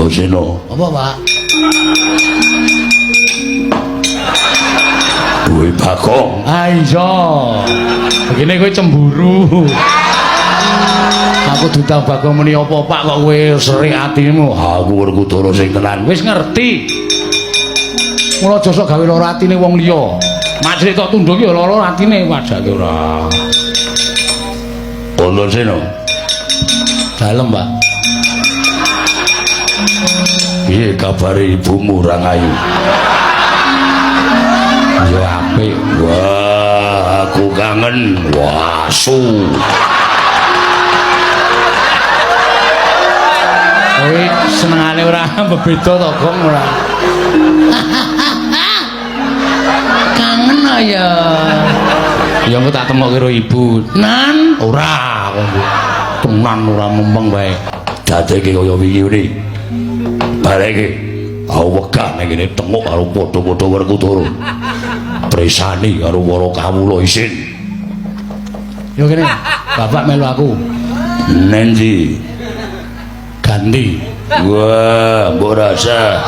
Antasena. Apa, Pak? Duwe Bagong. Ah iya. Begini kowe cemburu. Aku diundang Bagong muni apa, Pak, kok kowe serik atimu? Aku Werkudara sing tenan. Wis ngerti. Mula aja sok gawe lara atine wong liya. Mak cilik tok tunduk ya lara atine wajake ora. Antasena. Dalem, Pak. Piye kabare ibumu Rangayu? Ya apik. Wah, aku kangen. Wah, su. Kowe senengane ora bebeda to, Gong, ora. Kangen ya. Ya engko tak temok karo ibu. Nan, ora kok. Tenan ora mempeng wae. Dadeke kaya wingi ngene. Bareke aku wegah ning kene tengok karo padha-padha Werkudara. Presani karo para kawula isin. Yo kene, bapak melu aku. Nendi? Ganti. Wah, mbok rasa.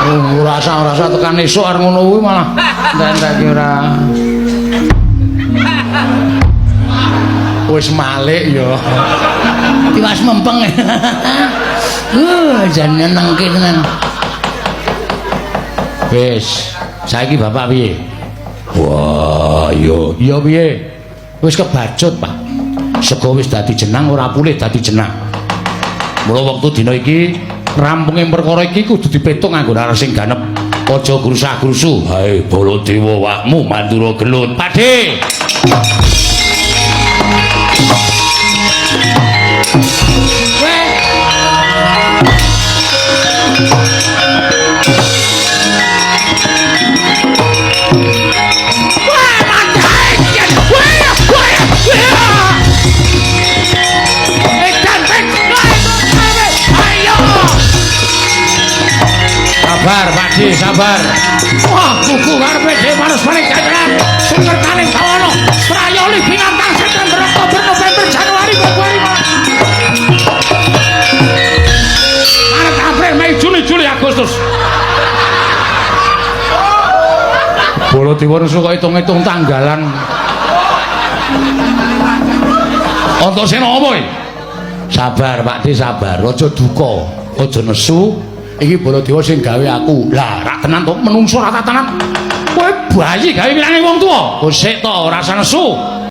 Oh, ora rasa tekan esuk arep ngono kuwi malah entek-entek ora. Wis malik ya. Tiwas mempeng. Jan nyenengke tenan. Wis, saiki bapak piye? Wah, iya. Iya piye? Wis kebacut, Pak. Sego wis dadi jenang ora pulih dadi jenang. Mula wektu dina iki rampunge perkara iki kudu dipetung nganggo laras sing ganep. Aja grusah-grusu. Hae Baladewa wakmu Mandura gelut. Pakde. Sabar, Pakde, sabar. Wah, kuku karepe dhewe manus paling jajaran. Sing ngertane kawono. Prayoli binantang September, Oktober, November, Januari, Februari, Maret. Maret, April, Mei, Juni, Juli, Agustus. Baladewa nesu kok hitung-hitung tanggalan. Antasena apa iki? Sabar, Pakde, sabar. Aja duka, aja nesu. Iki Baladewa sing gawe aku. Lah, rak tenan to, menungso ora tenan. Kowe bayi gawe milange wong tuwa. Kok sik to, ora usah nesu.